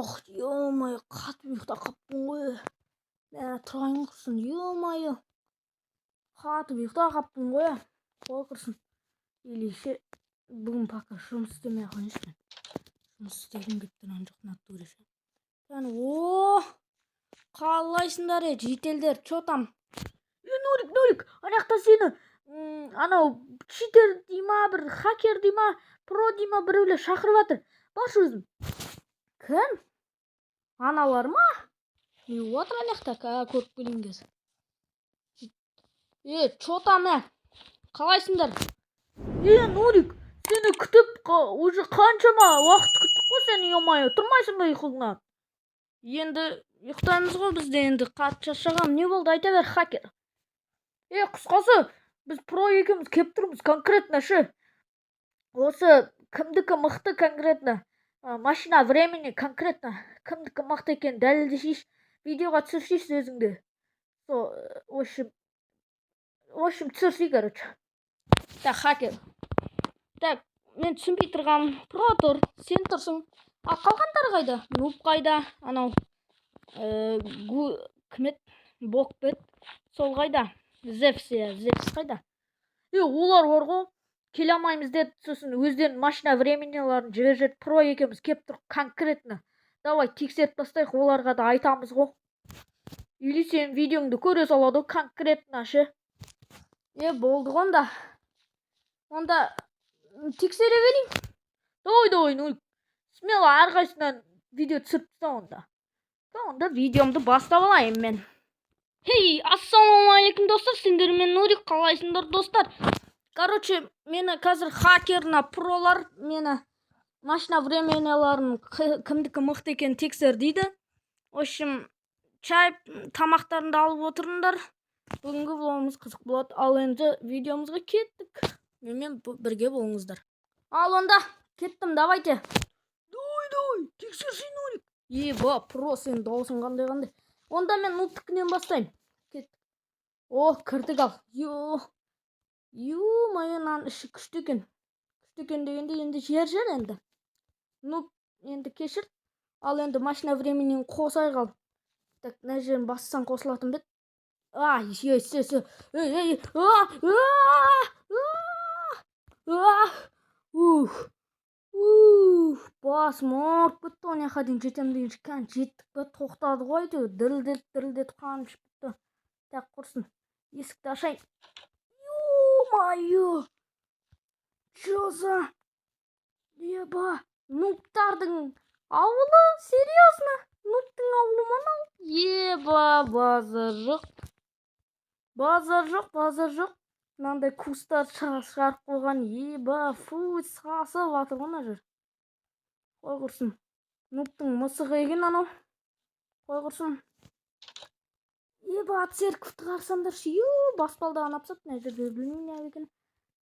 Ох, ё-моё, қатып ұйықтап қаппын ғой. Мә, тұрайын құрсын, ё-моё. Қатып ұйықтап қаппын ғой. Қой құрсын. Или ше, бүгін пока жұмыс істемей ақ қояйыншы мен. Жұмыс істегім келіп тұрған жоқ натуре ше. Кәні, о, қалайсыңдар, е, жителдер, чё там? Е, Нурик, Нурик, ана жақта сені анау читер дей ма, бір хакер дей ма, про дей ма, біреулер шақырып жатыр. Баршы өзің. Кім? Аналар ма? Не болып жатыр ана жақта? Көріп келейін қазір. Е, чё там, е? Қалайсыңдар? Е, Нурик, сені күтіп уже қаншама уақыт күттік қой сені, ё-моё, тұрмайсың ба ұйқыңнан? Енді ұйықтаймыз ғой біз де, енді қатты шаршағанмын. Не болды, айта бер, хакер. Е, қысқасы, біз про екеуміз келіп тұрмыз конкретно ше. Осы кімдікі мықты конкретно? Машина времени конкретно кімдікі мықты екенін дәлелдесейші, видеоға түсірсейші өзіңді. Сол, в общем, түсірсей, короче. Так, хакер. Так, мен түсінбей тұрғаным, про тұр, сен тұрсың. Ал қалғандары қайда? Нуб қайда? Анау кім еді? Бок па еді? Сол қайда? Зевс, иә, Зевс қайда? Е, олар бар ғой, келе алмаймыз деді, сосын өздерінің машина времениларын жіберіп жіберді. Про екеуміз келіп тұрық конкретно. Давай тексеріп тастайық, оларға да айтамыз ғой. Или сенің видеоңды көре салады ғой конкретно ше. Е, болды ғой онда. Онда тексере берейін. Давай, давай, ну, смело әрқайсысынан видео түсіріп таста онда. Онда видеомды бастап алайын мен. Хей, ассалаумағалейкум, достар, сендермен Нурик, қалайсыңдар, достар? Короче, мені қазір хакерна пролар мені машина временяларын кімдікі мықты екенін тексер дейді. В общем, чай, тамақтарыңды алып отырыңдар. Бүгінгі влогымыз қызық болады. Ал енді видеомызға кеттік. Менімен бірге болыңыздар. Ал онда кеттім, давайте. Давай, давай, тексерші, Нурик. Еба, про, сенің дауысың қандай қандай. Онда мен нубтікінен бастаймын. Кеттік. О, кірдік ал. Ё. Ё-моё, мынаның іші күшті екен. Күшті екен дегенде енді жер жер енді. Ну, енді кешір. Ал енді машина временін қосайық ал. Так, мына жерін бассаң қосылатын ба еді? А, все, все, все. Ей, ей, а, а, а, а, ух, ух, басым ауырып кетті ғой, мына жаққа дейін жетемін дегенше, кәне, жеттік па, тоқтады ғой әйтеуір, дірілдетіп дірілдетіп қаным ішіп кетті. Так, құрсын, есікті ашайын. Ё-моё, чё за еба, нубтардың ауылы, серьезно? Нубтың ауылы ма мынау? Еба, базар жоқ. Базар жоқ, базар жоқ. Мынандай кустар шығарып қойған. Еба, фу, сасып жатыр ғой мына жер. Қой құрсын. Нубтың мысығы екен анау. Қой құрсын. Еба, церковьті қарасаңдаршы, ю, баспалдағын алып тастапты мына жерде, білмеймін не екенін.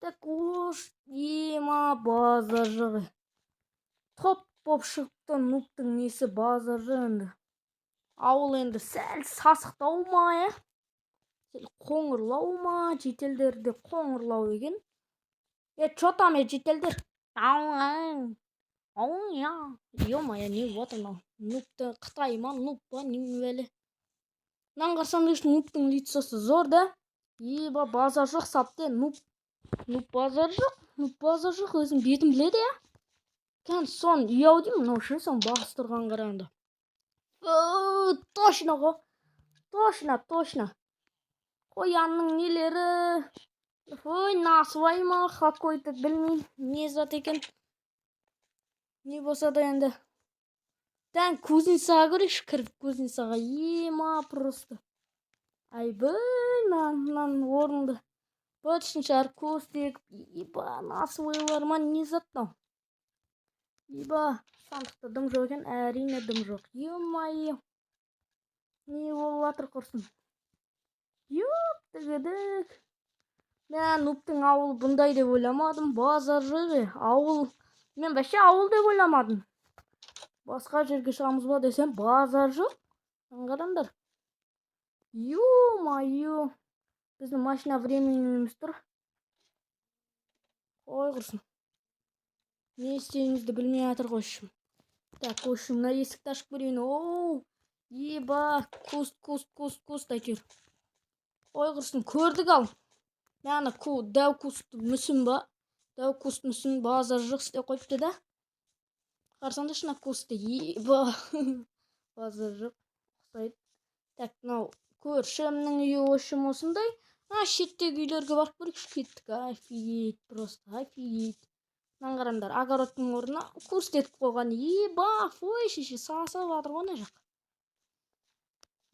Так, ош, ема, базар жоқ. Топ болып шығыпты нубтың несі, базар жоқ енді. Ауыл енді сәл сасықтау ма, иә? Сәл қоңырлау ма, жителдері де қоңырлау екен. Е, чё там, е, жителдер? Ау, ау, я. Ё-моё, не болып жатыр мынау? Нубты қытай ма, нуб па, неме бәле? Мынаны қарасаңдаршы, нубтың лицосы зор да? Еба, базар жоқ, сапты, нуб. Нуб базар жоқ, нуб базар жоқ, өзінің бетін біледі, иә? Кәні, соны үй ау деймін, мынау ше, соны басып тұрған қарағанда. О, точно ғой. Точно, точно. Қоянның нелері. Ой, насыбай ма, какой-то, білмеймін, не зат екен. Не болса да енді. Тән кузницаға көрейікші, кіріп кузницаға. Ема, просто. Айбай, мынаның орынды. Бытшын шығарып көз тегіп, еба, насыбайлар ма, не зат мынау? Еба, сандықта дым жоқ екен, әрине, дым жоқ. Ё-моё. Не болып жатыр, құрсын? Ёптігідік. Мә, нубтың ауылы бұндай деп ойламадым. Базар жоқ, е. Ауыл. Мен вообще ауыл деп ойламадым. Басқа жерге шығамыз ба десем, базар жоқ. Қараңдар. Ё-моё. Біздің машина временіміз тұр. Қой құрсын. Не істеймізді білмей жатыр ғой ішім. Так, в общем, мына есікті ашып көрейін. Оу, еба, куст, куст, куст, куст, әйтеуір. Ой, құрсын, көрдік. Ал мә, ана дәу куст мүсін ба, дәу куст мүсін, базар жоқ, істеп қойыпты да. Қарасаңдаршы мына кустты, еба, базар жоқ, ұқсайды. Так, мынау көршімнің үйі. В общем, осындай. А шеттегі үйлерге барып көрейікші. Кеттік. Офигеть, просто офигеть! Мынаны қараңдар, огородтың орнына куст етіп қойған. Еба, ой, шеше, сасып жатыр ғой ана жақ.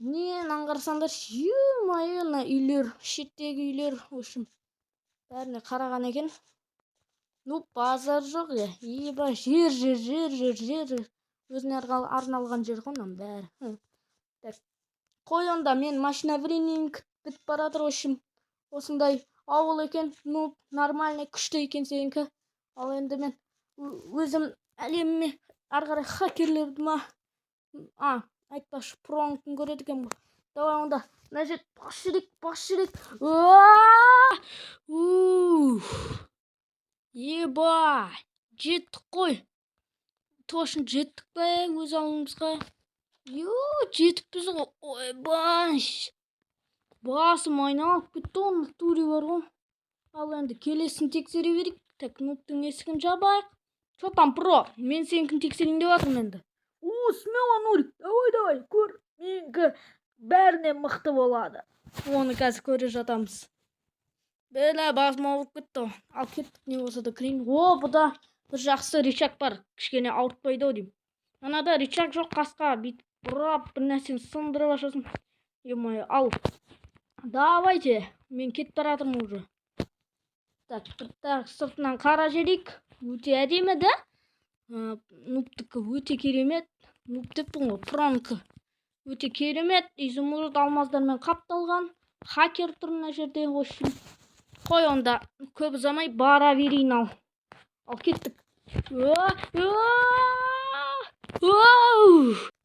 Не, мынаны қарасаңдаршы, ё-моё, мына үйлер, шеттегі үйлер. В общем, бәріне қараған екен. Ну, базар жоқ, иә. Еба, жер, жер, жер, жер, жер, жер, өзіне арналған жер ғой мынаның бәрі. Так, қой онда, мен машина времени бітіп бара жатыр. В общем, осындай ауыл екен. Ну, нормальный, күшті екен сенікі. Ал енді мен өзім әлеміме ары қарай хакерлерді ма. А, айтпақшы, пронкін көреді екенмін ғой. Давай онда, мына жерді басып жіберейік, басып жіберейік. Ух, еба, жеттік қой, точно жеттік па өз ауылымызға? Ё, жетіппіз ғой. Ойбай, басым айналып кетті ғой, натуре бар ғой. Ал енді келесін тексере берейік. Так, нубтың есігін жабайық. Че там, про? Мен сенікін тексерейін деп жатырмын енді. О, смело, Нурик, давай, давай, көр, менікі бәрінен мықты болады. Оны қазір көре жатамыз. Бля, басым ауырып кетті ғой. Ал кеттік, не болса да кірейін. О, бұда бір жақсы рычаг бар, кішкене ауыртпайды ау деймін. Анада рычаг жоқ, қасқа бүйтіп бұрап, бір нәрсені сындырып ашасың. Е, ал давайте, мен кетіп бара жатырмын уже. Так, бір тағы сыртынан қара жіберейік. Өте әдемі да. Нубтікі өте керемет. Нуб деппін ғой, пронікі өте керемет. Изумруд алмаздармен қапталған. Хакер тұр мына жерде. В общем, қой онда, көп ұзамай бара берейін. Ал кеттік.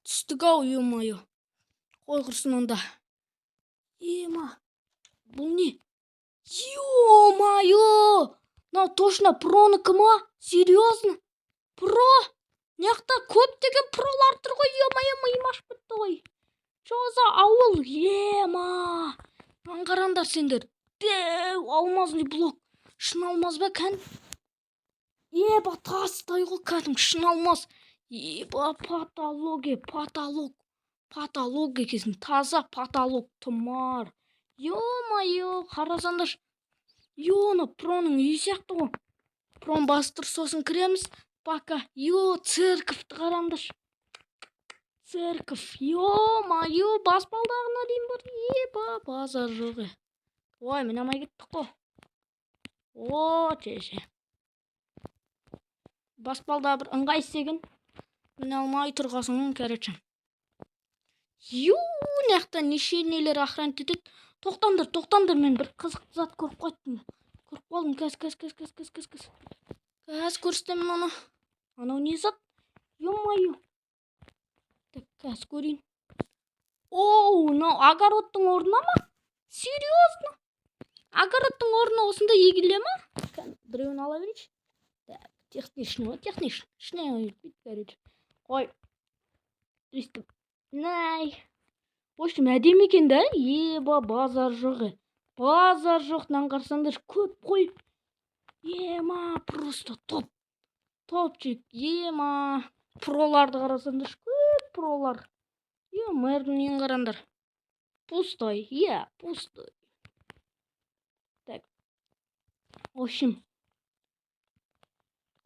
Түстік ау, ё-моё. Қой, құрсын онда. Ема, бұл не? Ё-моё, мынау точно пронікі ма? Серьезно, про? Мына жақта көптеген пролар тұр ғой. Ё-моё, миым ашып кетті ғой. Че за ауыл? Ема, мынаны қараңдар сендер, дәу алмазный блок. Шын алмаз ба, кән? Еба, тастай ғой кәдімгі шын алмаз. Еба, потолок, е, потолок, потолок екенсің, таза потолок, тұмар. Ё-моё, қарасаңдаршы. Ё, ана проның үйі сияқты ғой. Прон басып тұр, сосын кіреміз. Пока. Ё, церковьті қараңдаршы, церковь. Ё-моё, баспалдағына дейін бар. Еба, базар жоқ, е. Ой, міне алмай кеттік қой. О, шеше, баспалдағы бір ыңғайсыз екен, міне алмай тұрғансың. Короче, ю, мына жақта неше нелер охранять етеді. Тоқтаңдар, тоқтаңдар, мен бір қызық зат көріп қайттым, көріп қалдым. Қазір, қазір, қазір, қазір, қазір, қазір, қазір, қазір көрсетемін оны. Анау не зат? Ё-моё. Так, қазір көрейін. Оу, мынау огородтың орнына ма? Серьезно, огородтың орнына осындай егіле ма? Кәне, біреуін ала берейінші. Так, техничный ғой, техничный, ішіне өйтпейді. Короче, қой, өйстіп най. В общем, әдемі екен да. Еба, базар жоқ, е, базар жоқ. Мынаны қарасаңдаршы, көп қой. Ема, просто топ, топчик. Ема, проларды қарасаңдаршы, көп пролар. Е, мэрдің үйін қараңдар. Пустой, иә, пустой. Так, в общем,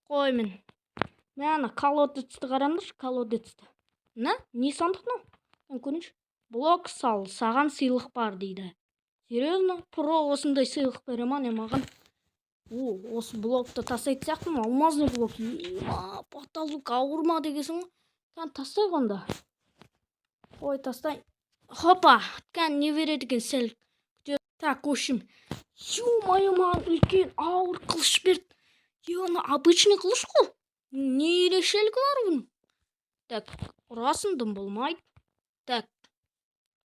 қой, мен мә, ана колодецті қараңдаршы, колодецті. Мына не сандық мынау? Мен көрейінші. Блок сал, саған сыйлық бар дейді. Серьезно, про осындай сыйлық бере ма, не маған? О, осы блокты тастайтын сияқтымын. Алмазный блок. Ема, потолок ауырма дегенсің ғой. Кәне, тастайық онда. Ой, тастай. Хопа, кәне, не береді екен, сәл күте. Так, в общем, ё-моё, маған үлкен ауыр қылыш берді. Е, ана обычный қылыш қой, не ерекшелігі бар бұның? Так, ұрасың, дым болмайды. Так,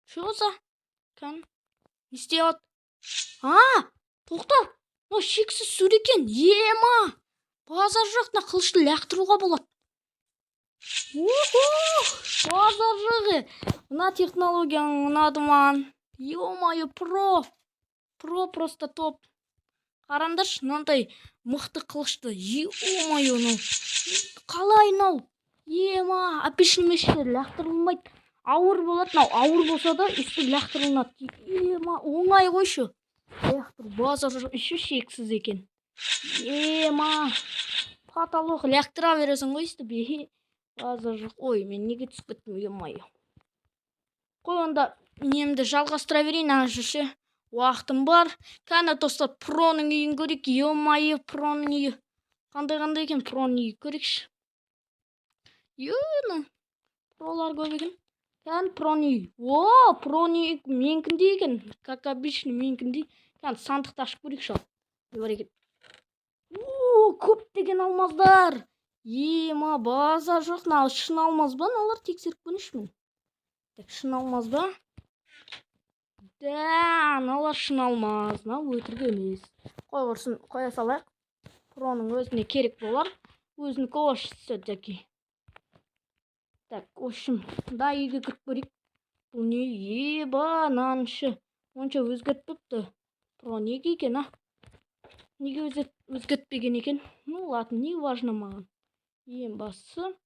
что за? Кәне, не істей алады? А, тоқта, мынау шексіз сүр екен. Ема, базар жоқ, мына қылышты лақтыруға болады. Уху, базар жоқ. Е, мына технологияң ұнады маған, ё-моё. Про, про, просто топ. Қараңдаршы, мынандай мықты қылышты, ё-моё. Мынау қалай? Мынау ема, обычный мештер лақтырылмайды, ауыр болады. Мынау ауыр болса да, өйстіп лақтырылынады. Ема, оңай қойшы лақтыру, базар жоқ. Еще шексіз екен. Ема, потолок лақтыра бересің ғой өйстіп. Е, базар жоқ. Ой, мен неге түсіп кеттім? Ё-моё. Қой, онда немді жалғастыра берейін ана жерше, уақытым бар. Кәне, достар, проның үйін көрейік. Ё-моё, проның үйі қандай, қандай екен? Проның үйі көрейікші. Ё, пролар көп екен. Кәне, проның үйі. О, проның үйі менікіндей екен, как обычно, менікіндей. Кәне, сандықты ашып көрейікші. Ал, не бар екен? О, көптеген алмаздар. Ема, базар жоқ. Мынау шын алмаз ба мыналар? Тексеріп көрейінші мен. Так, шын алмаз ба? Да, мыналар шын алмаз, мынау өтірік емес. Қой, құрсын, қоя салайық. Проның өзіне керек болар, өзінікі всё-таки. Так, в общем, мында үйге кіріп көрейік. Бұл не? Еба, мынаның іші онша өзгертпепті про. Неге екен, а? Неге өзгертпеген екен? Ну ладно, не важно. Маған ең бастысы,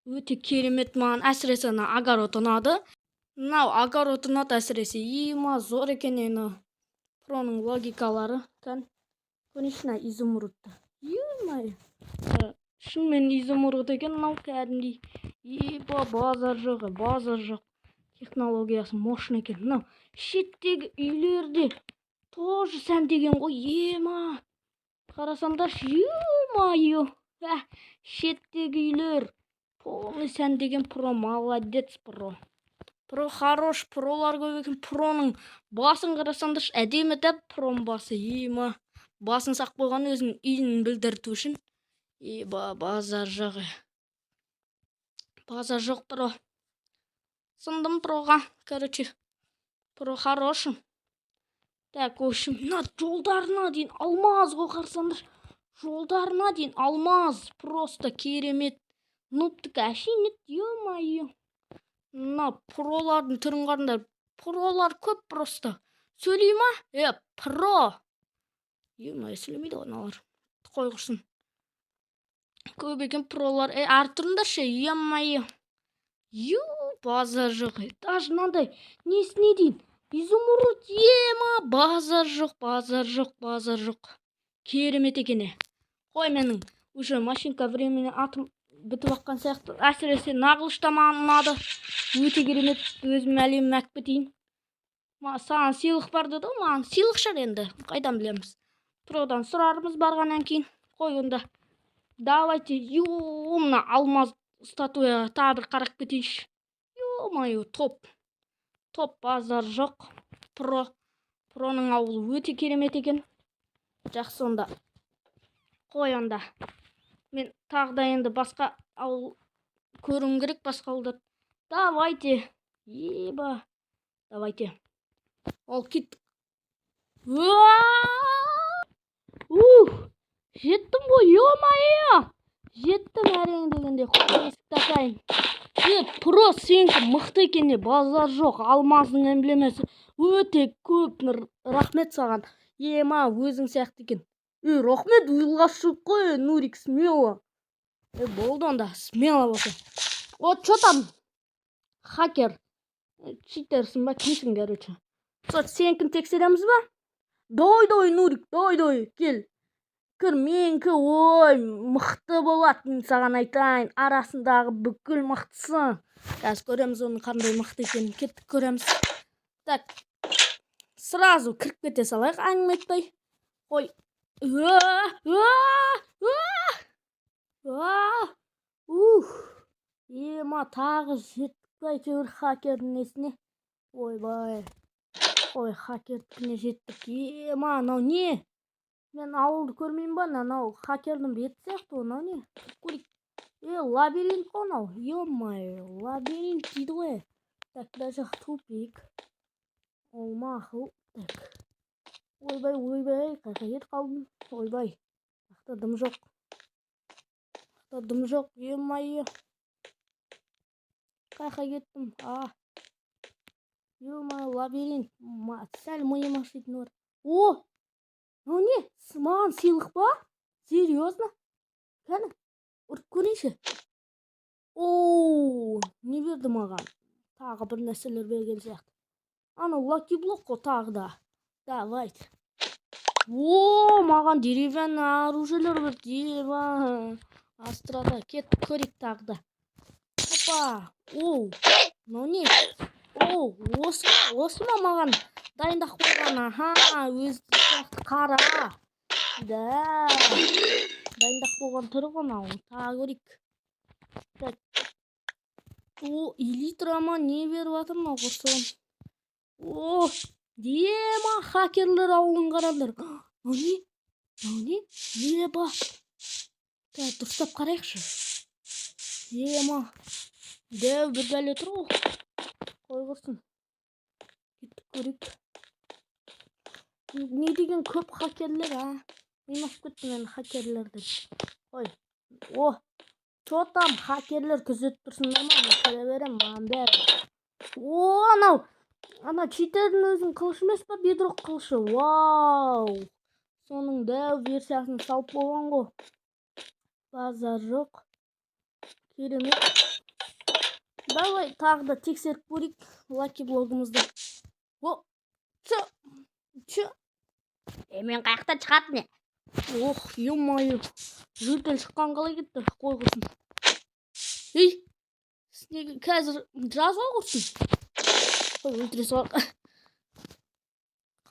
өте керемет. Маған әсіресе ана огород ұнады. Мынау огород ұнады әсіресе. Ема, зор екен ені проның логикалары. Кән, көрейінші мына изумрудты. Ё-моё, шынымен изумруд екен мынау кәдімгідей. Еба, базар жоқ, базар жоқ. Технологиясы мощный екен. Мынау шеттегі үйлерде тоже сәндеген ғой. Ема, қарасаңдаршы, ё-моё, шеттегі үйлер полный сәндеген. Про молодец, про, про хорош. Пролар көп екен. Проның басын қарасаңдаршы, әдемі да проның басы. Ема, басын сақ қойған өзінің үйін білдірту үшін. Еба, базар жоқ, базар жоқ. Про сындым проға, короче, про хороший. Так, в общем, мына жолдарына дейін алмаз ғой, қарасаңдар, жолдарына дейін алмаз. Просто керемет. Нубтікі әшейін еді. Ё-моё, мына пролардың түрін қараңдар. Пролар көп просто. Сөйлей ма, е, про? Ё-моё, сөйлемейді ғой мыналар. Қой, құрсын, көп екен пролар. Е, ары тұрыңдаршы. Ё-моё, ю, базар жоқ. Даже мынандай несіне дейін изумруд. Ема, базар жоқ, базар жоқ, базар жоқ. Керемет екен. Е, қой, менің уже машинка времени атым бітіп жатқан сияқты. Әсіресе мына қылыш та маған ұнады, өте керемет. Өзім әлеміме алып кетейін. Саған сыйлық бар деді ғой. Маған сыйлық шығар енді, қайдан білеміз? Продан сұрармыз барғаннан кейін. Қой, онда давайте. Ё, мына алмаз статуяға тағы бір қарап кетейінші. Ё-моё, топ, топ, базар жоқ. Про, проның ауылы өте керемет екен. Жақсы онда, қой, онда мен тағы да енді басқа ауыл көруім керек, басқа ауылдар. Давайте, еба, давайте. Ал, кеттік. Ух, жеттім ғой. Ё-моё, жеттім әрең дегенде. Есікті ашайын. Е, про, сенікі мықты екен, е, базар жоқ. Алмаздың эмблемасы өте көп. Рахмет саған. Ема, өзің сияқты екен. Е, рахмет, ұйғашық қой. Нурик, смело. Е, болды онда, смело болса. Вот че там, хакер, читерсің ба, кімсің? Короче, сол сенікін тексереміз ба? Давай, давай, Нурик, давай, давай, кел, кір. Менікі, ой, мықты болады, мен саған айтайын, арасындағы бүкіл мықтысы. Қазір көреміз оның қандай мықты екенін. Кеттік, көреміз. Так, сразу кіріп кете салайық, әңгіме айтпай. Қой. Уа, уа, ух, ема, тағы жеттік әйтеуір хакердің несіне. Ойбай, қой, хакердікіне жеттік. Ема, анау не? Мен ауылды көрмеймін ба? Анау хакердің беті сияқты ғой. Мынау не? Көрейік. Е, лабиринт қой мынау. Ё-моё, лабиринт дейді ғой. Так, мына жақ тупик. Ол мақұл. Так, ойбай, ойбай, қай жаққа кетіп қалдым? Ойбай, мына дым жоқ, мына дым жоқ. Ё-моё. Қаяққа кеттім? А, ё-моё, лабиринт. Сәл миым ашитын бар. О, мынау не? Маған сыйлық па? Серьезно? Кәні, ұрып көрейінші. О, не берді маған? Тағы бір нәрселер берген сияқты. Анау лаки блок қой тағы да. Давайте. О, маған деревянный оружиелер берді. Еба. Астрада кеттік, көрейік тағы да. Опа. Оу. Мынау не? Оу, осы ма маған дайындап қойған? Аха, өз сияқты қара. Да. Дайындап қойған түрі ғой мынау. Тағы көрейік. Так. О, элитра ма, не беріп жатыр мынау, құрсын? О, ема, хакерлер ауылын қараңдар. Мынау не? Мынау не? Еба. Так, дұрыстап қарайықшы. Ема. Дәу бір бәле тұр ғой. Қой құрсын. Кеттік, көрейік. Не деген көп хакерлер, а? Миым ашып кетті мен хакерлерден. Ой. О, чё там, хакерлер, күзетіп тұрсыңдар ма? Мен кіре беремін, маған бәрі. О, анау. Ана читердің өзінің қылышы емес па? Бедрок қылышы. Вау. Соның дәу версиясын салып қойған ғой. Базар жоқ. Керемет. Давай тағы да тексеріп көрейік лаки блогымызды. О, чё? Чё? Е, мен қаяқтан шығатын не? Ох, ё-моё. Житель шыққан қалай кетті? Қой құрсын. Ей, неге қазір жаз ғой, құрсын. Қой, өлтіре салайық.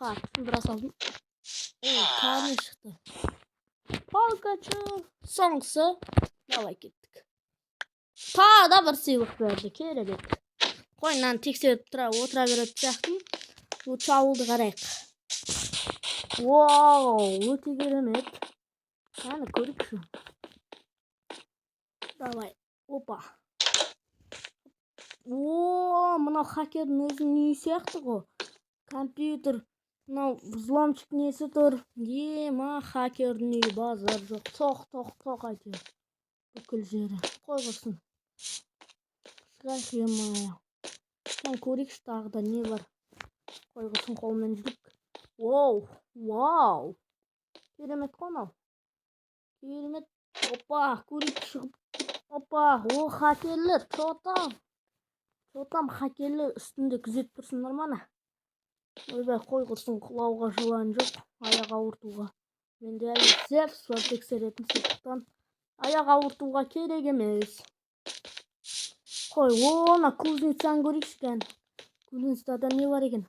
Қатты сындыра салдым. О, тағы не шықты? Палка чё? Соңғысы. Давай, кеттік. Тағы да бір сыйлық берді. Керемет. Қой, мынаны тексеріп тұра отыра беретін сияқтымын. Лучше ауылды қарайық. Вау, өте керемет. Кәні, көрейікші. Давай, опа. О, мынау хакердің өзінің үйі сияқты ғой. Компьютер, мынау взломщик несі тұр. Ема, хакердің үйі, базар жоқ. Тоқ, тоқ, тоқ әйтеуір. Бүкіл жері. Қой құрсын. Шығайық, ё-моё. Кәне, көрейікші, тағы да не бар. Қой құрсын, қолмен жүрейік. Воу, вау. Керемет қой мынау. Керемет. Опа, көрейік шығып. Опа, о, хакерлер, чё там? Чё там, хакерлер, үстінде күзетіп тұрсыңдар ма ана? Ойбай, қой құрсын, құлауға желание жоқ, аяқ ауыртуға. Менде әлі Зевс бар тексеретін, сондықтан аяқ ауыртуға керек емес. Қой, о, ана кузницаны көрейікші, кәні. Кузницада не бар екен?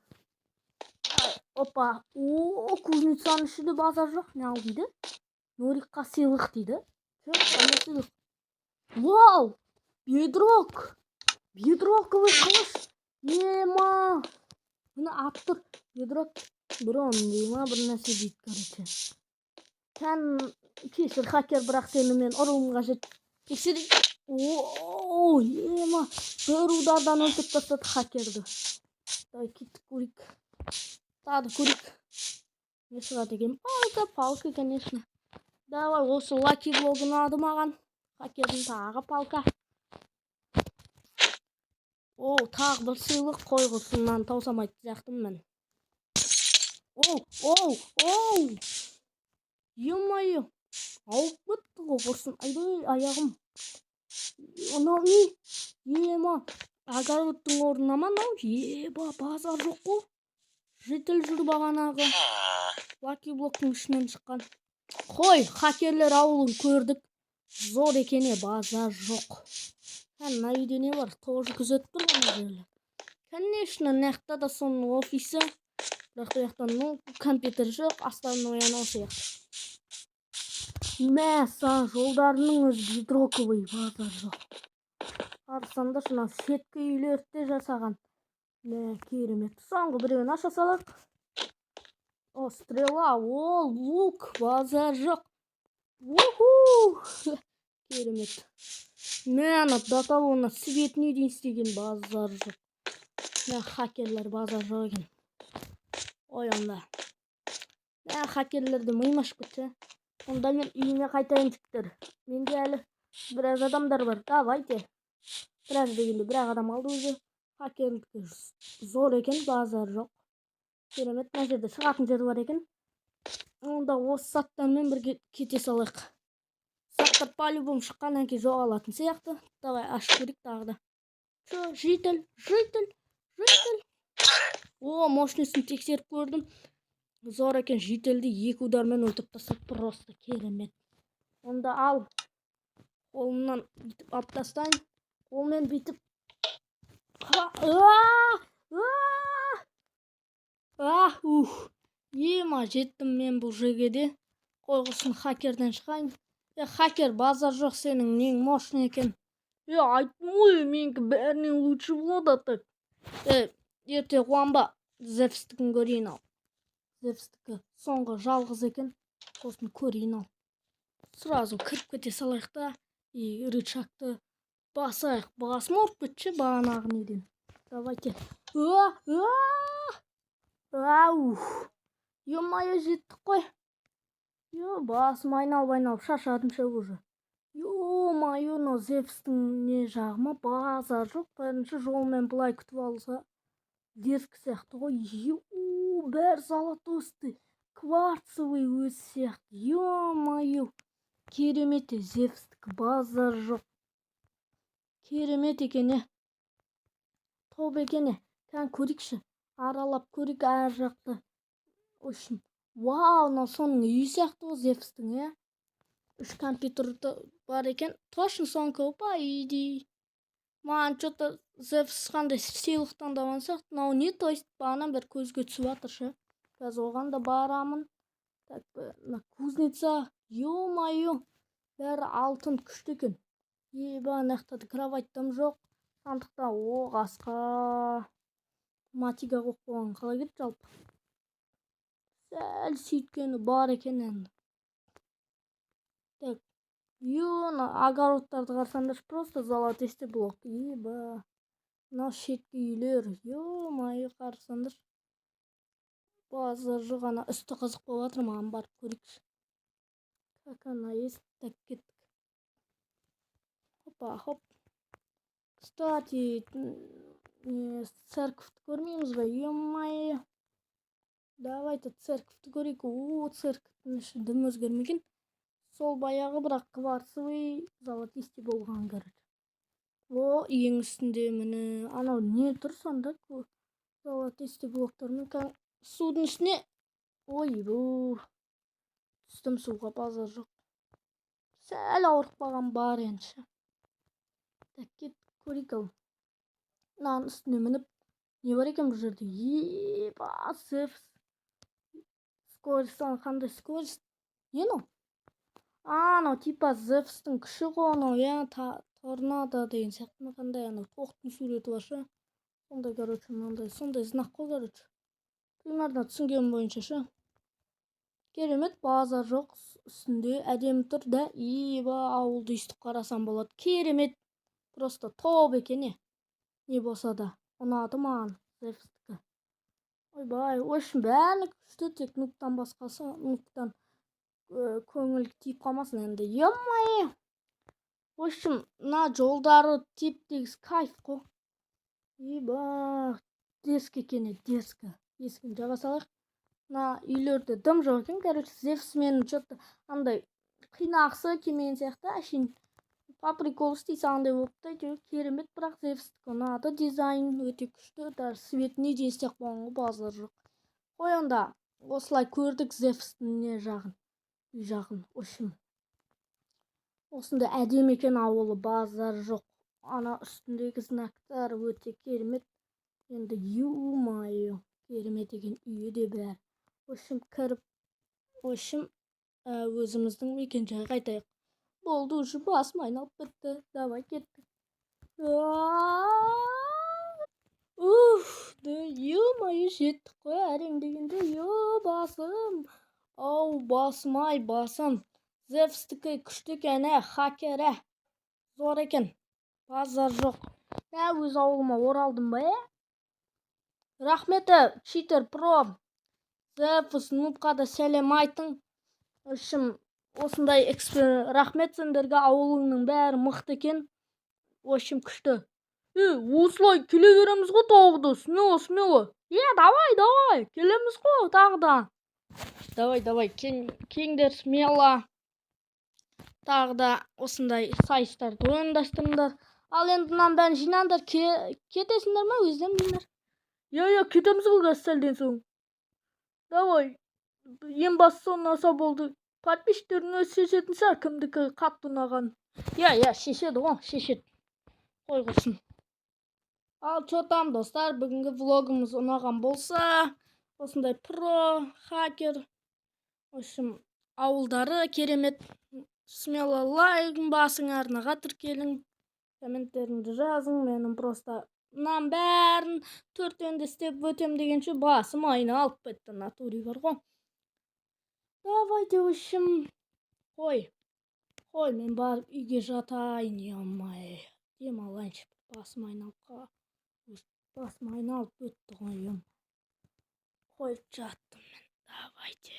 Опа, о, кузницаның ішінде базар жоқ. Не ал дейді? Нурикқа сыйлық дейді. Жоқ, қандай сыйлық? Вау! Бедрок! Бедроковый қылыш! Ема! Мына аты тұр. Бедрок брон дей ма, бір нәрсе дейді, короче. Кән, кешір, хакер, бірақ сені мен ұруым қажет. Тексерейік. О, ема! Бір удардан өлтіріп тастады хакерді. Давай, кеттік, көрейік. Тағы да көрейік. Не шығады екен? Палка, палка, конечно. Давай, осы лаки блог ұнады маған. Хакердің тағы палка. О, тағы бір сыйлық, қой құрсын, мынаны таусамайтын сияқтымын мен. Оу, оу, оу! Ё-моё! Ауып кетті ғой, құрсын. Айбай, аяғым. Мынау не? Ема, огородтың орнына ма мынау? Еба, базар жоқ қой. Житель жүр бағанағы. Лаки блоктың ішінен шыққан. Қой, хакерлер ауылын көрдік. Зор екен, е, базар жоқ. Ә, мына үйде не бар? Тоже күзетіп тұр ғой мына жерлер. Конечно, мына жақта да соның офисі. Бірақ бұл жақта, ну, компьютер жоқ, основной анау сияқты. Мәссаған, жолдарының өзі бедроковый, базар жоқ. Қарасаңдаршы, мына шеткі үйлерді де жасаған. Мә, керемет. Соңғы біреуін аша салайық. О, стрела, о, лук, базар жоқ. Уху! Керемет. Мә, ана до того ана светіне дейін істеген, базар жоқ. Мә, хакерлер, базар жоқ екен. Ой, онда. Мә, хакерлерді миым ашып кетті. Онда мен үйіме қайтайын, жігіттер. Менде әлі біраз адамдар бар. Давайте. Біраз дегенде, бір ақ адам қалды уже. Хакердікі зор екен, базар жоқ, керемет. Мына жерде шығатын жері бар екен. Онда осы заттармен бірге кете салайық. Заттар по-любому шыққаннан кейін жоғалатын сияқты. Давай, ашып көрейік тағы да. Че, житель, житель, житель? О, мощностін тексеріп көрдім, зор екен. Жительді екі удармен өлтіріп тастады, просто керемет. Онда ал, қолымнан бүйтіп алып тастайын, қолмен бүйтіп. А, а, ух, ема, жеттім мен бұл жерге де. Қой, құрсын, хакерден шығайын. Е, хакер, базар жоқ, сенің нең мощный екен. Е, айттым ғой, менікі бәрінен лучше болады. А так, е, ерте қуанба, Зевстікін көрейін. Ал Зевстікі соңғы жалғыз екен, сосын көрейін. Ал сразу кіріп кете салайық та и рычагты басайық. Басым ауырып кетті ше бағанағы неден. Давайте. Ау, ё-моё, жеттік қой. Е, басым айналып айналып шаршадым ше уже. Ё-моё, мынау Зевстің не жағы ма, базар жоқ. Бірінші жолмен былай күтіп алса, дерзкий сияқты ғой. Ю, бәрі золотистый, кварцевый өзі сияқты. Ё-моё, керемет. Зевстікі базар жоқ, керемет екен. Е, топ екен. Е, кәне, көрейікші, аралап көрейік ар жақты. В общем, вау, мынау соның үйі сияқты ғой, Зевстің. Иә, үш компьютер бар екен, точно сонікі ғой, по идее. Маған че-то Зевс қандай сыйлық таңдаған сияқты. Мынау не? То есть бағанадан бері көзге түсіп жатыр ше, қазір оған да барамын. Так, мына кузница, ё-моё, бәрі алтын, күшті екен. Еба, ана жақта да кровать там жоқ, сандықта. О, қасқа матига қойып қойған қалай кетті жалпы? Сәл сөйткені бар екен енді. Так, ё, мына огородтарды қарасаңдаршы, просто золотистый блок. Еба, мынау шеткі үйлер, ё-моё, қарасаңдаршы, базар жоқ. Ана үсті қызық болып жатыр маған, барып көрейікші, как она есть. Так, кеттік. Хопа, хоп. Кстати, не, церковьті көрмейміз ба? Ё-моё, давайте церковьті көрейік. О, церковьтің іші дым өзгермеген, сол баяғы, бірақ кварцевый, золотистый болған, короче. О, ең үстінде, міне, анау не тұр сонда золотистый блоктармен? Судың үстіне, ойбу, түстім суға, базар жоқ. Сәл ауырып қалған бар енді ше. Так, кеттік, көрейік. Ал мынаның үстіне мініп, не бар екен бұл жерде? Еба, Зевс, скорость қандай, скорость? Не мынау? А, анау типа Зевстің күші ғой анау, иә, торнадо деген сияқты ма, қандай? Анау тоқтың суреті бар ше, сондай, короче, мынандай сондай знак қой, короче, примерно түсінгенім бойынша ше. Керемет, базар жоқ, үстінде әдемі тұр да. Еба, ауылды өйстіп қарасам болады, керемет, просто топ екен. Е, не болса да ұнады маған Зевстікі. Ойбай, в общем, бәрі күшті, тек нубтан басқасы. Нубтан көңіл тиіп қалмасын енді. Ё-моё, в общем, мына жолдары теп тегіс, кайф қой. Еба, дерзкий екен, дерзкий. Есігін жаба салайық. Мына үйлерде дым жоқ екен. Короче, Зевс мені че-то андай қинағысы келмеген сияқты, әшейін по приколу істей салғандай болыпты. Әйтеуір керемет, бірақ Зевстікі ұнады, дизайн өте күшті, даже светіне дейін істеп қойған ғой, базар жоқ. Қой, онда осылай көрдік Зевстің не жағын, үй жағын. В общем, осындай әдемі екен ауылы, базар жоқ. Ана үстіндегі знактар өте керемет енді. Ё-моё, керемет екен үйі де, бәрі. В общем, кіріп, в общем, өзіміздің мекенжайға қайтайық. Болды, уже басым айналып бітті. Давай, кеттік. Уф, да, ё-моё, жеттік қой әрең дегенде. Е, басым ау, басым ай, басым. Зевстікі күшті екен, ә, хакер, ә, зор екен, базар жоқ. Ә, өз ауылыма оралдым ба? Ә, рахмет, читер про Зевс, нубқа да сәлем айтың. В общем, осындай, рахмет сендерге, ауылыңның бәрі мықты екен. В общем, күшті. Е, осылай келе береміз ғой тағы да, смело, смело. Е, давай, давай, келеміз ғой тағы да. Давай, давай, кеңдер, смело. Тағы да осындай сайыстарды ұйымдастырыңдар. Ал енді мынаның бәрін жинаңдар, кетесіңдер ма, өздерің біліңдер. Иә, кетеміз ғой қазір сәлден соң. Давай, ең бастысы ұнаса болды. Подписчиктердің өзі шешетін шығар, кімдікі қатты ұнаған. Иә, шешеді ғой, шешеді. Қой құрсын. Ал чё там, достар, бүгінгі влогымыз ұнаған болса, осындай про хакер, в общем, ауылдары керемет. Смело лайк басың, арнаға тіркелің, комменттеріңді жазың. Менің просто мынаның бәрін төртеуін де істеп өтем дегенше, басым айналып кетті, натуре бар ғой. Давайте, в общем, қой, қой, мен барып үйге жатайын, ё-моё, демалайыншы, басым айналып өтті ғой, ё. Қой, жаттым мен, давайте.